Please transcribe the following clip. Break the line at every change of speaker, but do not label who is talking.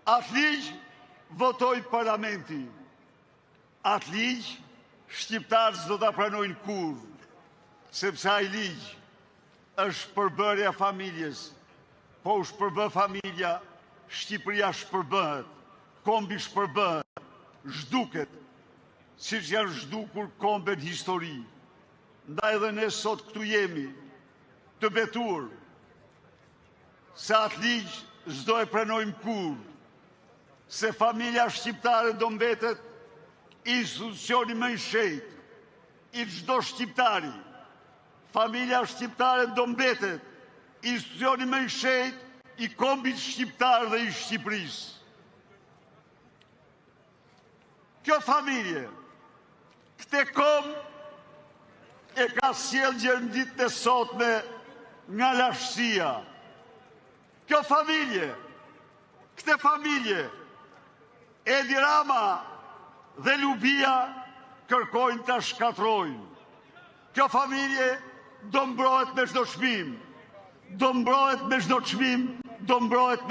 Atë ligj votoi parlamenti. Atë ligj shqiptarët s'do ta pranojnë kurrë, sepse ai ligj është shpërbërja e familjes. Po u shpërbë familja, Shqipëria shpërbëhet, kombi shpërbëhet, zhduket, siç janë zhdukur kombe në histori. Ndaj edhe ne sot këtu jemi të betuar se atë ligj s'do e pranojmë kurrë, se familja shqiptare do mbetet institucioni më i shenjtë i çdo shqiptari. Familja shqiptare do mbetet institucioni më i shenjtë i kombit shqiptar dhe i Shqipërisë. Kjo familje, këtë komb e ka sjellë gjer në ditën e sotme nga lashtësia. Kjo familje, këtë familje, Edi Rama dhe Lubia kërkojnë ta shkatërrojnë. Kjo familje do mbrohet me çdo çmim. Do mbrohet me çdo çmim, do mbrohet me...